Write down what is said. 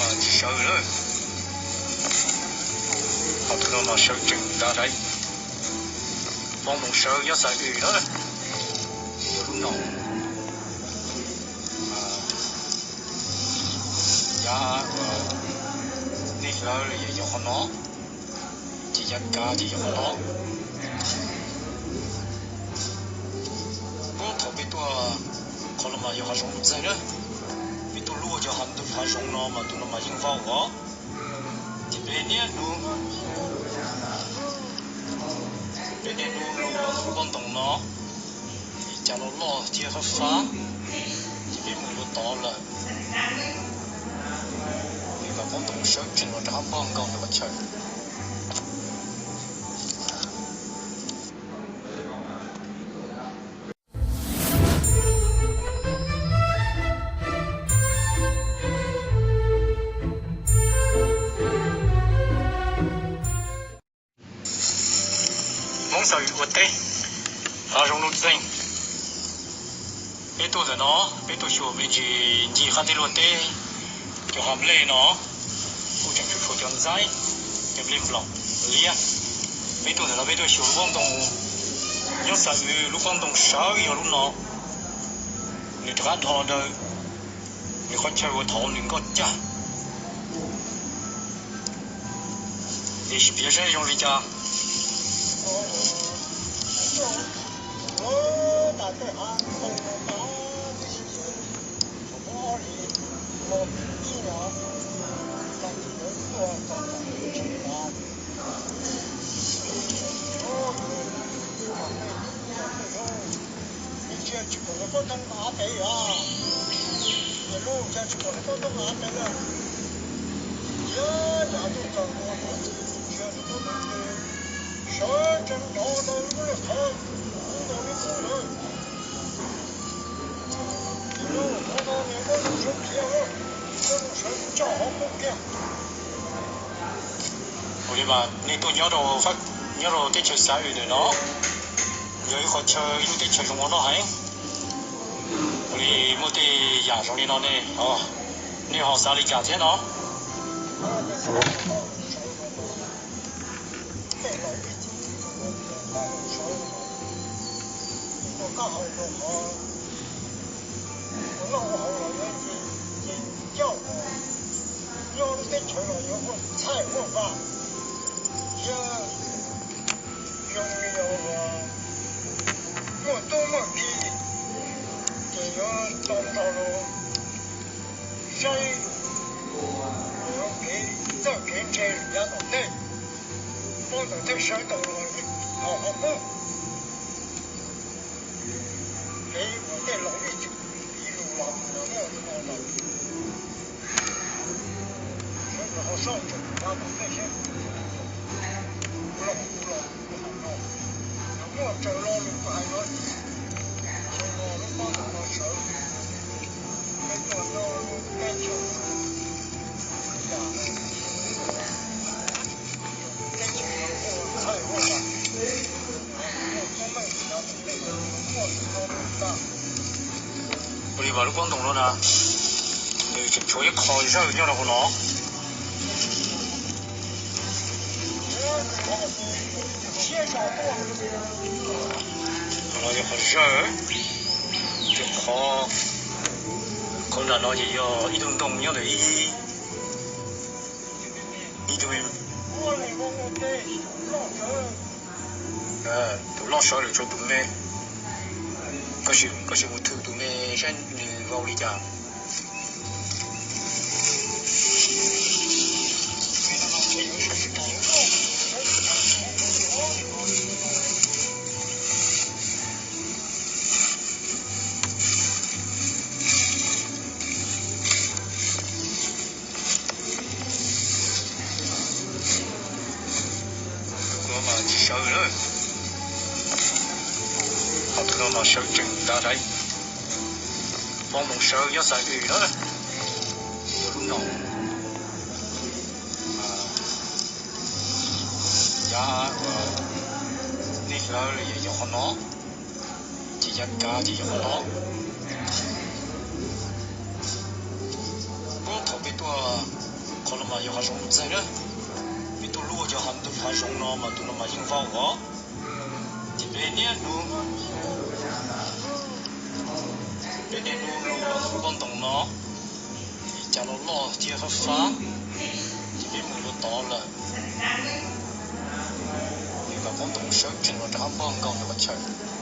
Tsis sawv lawm, qhov twg no mas sawv tsees tas lawm. Poob ntoo sawv nyob xav wm lawm. Lub no, yav nej hlawv los yog qhov no, ces yav kav ces yog qhov no. Puag thaum peb tuaj, qhov no mas yog hav zoov ntxeeg na, peb tuaj luaj cov hav ntug hav zoov no mas tus no mas yeej vau os. Ces peb niaj hnub, peb niaj hnub los lub pob ntoo no, cas los loj thiab fab fab, ces peb mus yuav tod lawm. Peb mam pob ntoo sawv tsees los rov qab npog nkaus ntawm qhov chaw. Hmoob xav wm ua teb, hav zoov nuj txeeg. Peb tuaj ntawm no, peb tuaj xyuas me ntsis ncig qab teb luaj teb, cov hav nplej no kuj tseem tshuav tshuav cov ntxaib, cov nplej nplaum liab. Peb tuaj ntawm no peb tuaj xyuas lub pob ntoo, nyob xav wm lub pob ntoo sawv yog lub no, nws rov qab dhos daws nws qhov chaw uas thaum nws nkoj cag. Es sim piav saib zoo li cas. Ntsia tsis pom lub pob ntoo av pem os. Ntsia lub, ntsia tsis pom lub pob ntoo av pem lawm. Ntsia yam tuaj txog ntua, ntsia tus pob ntoo ces sawv tsees nrov ntawm lub qhov, lub ntoo lub qub lawm. Ces lub qhov no niag muab lub sawv khiav, muab lub sawv coj hauv qub kiag. Ua li mas nej tuaj nyob rau, nyob rau teb chaws xav wm ntawm no, yog ib qhov chaw, ib lub teb chaws zoo ua noj heev. Ua li muaj tej yam zoo li no ne, nej ho xav li cas thiab no? Nyob lub teb chaws los yuav muaj txhaij muaj vaj thiab zoo li yog muaj tub muaj ki, ces yuav tau nrog luag saib kev txawj kev ntse yav tom ntej, muab ntawm tej sawv tau los ho qhov qub. Kev ua tej laus ib txwm tiv lus los mus los muaj li no lawm. Sawv daws ho soj ntsuam mus yav tom ntej seb kuv los kuv los kuv hais no, muaj raws lo lus kuv hais no, sawv daws lub pob ntoo no sawv, peb tuaj nyob lub teb chaws, teb chaws no muaj txhaij muaj vaj, muaj tub meej yav tom ntej, muaj li no tag. Ua li mas lub pob ntoo no na, nws tseem tshuav ib qho zawj nyob rau hauv no. Qhov no yog qhov zawj, ces qhov, qhov nram no ces yog ib tug ntoo nyob ntawm ib, ib tug, tus loj sawv lawm tshuav tus me. Koj sim mus thwm tus me saib nws vau li cas. Tus no mas tsis sawv lawm, qhov twg no mas sawv tsees tas lawm. Poob ntoo sawv nyob xav wm lawm. Lub no, yav nej hlawv los yog qhov no, ces yav kav ces yog qhov no. Puag thaum peb tuaj, Yog hav zoov ntxeeg na, peb tuaj lub cov hav ntug hav zoov no mas tus no mas yeej vau os. Ces peb niaj hnub, peb niaj hnub lug pob ntoo no, cas loj loj thiab fab fab, ces peb mus rau tod lawm, peb mam pob ntoo sawv tsees los rov qab npog nkaus ntawm qhov chaw.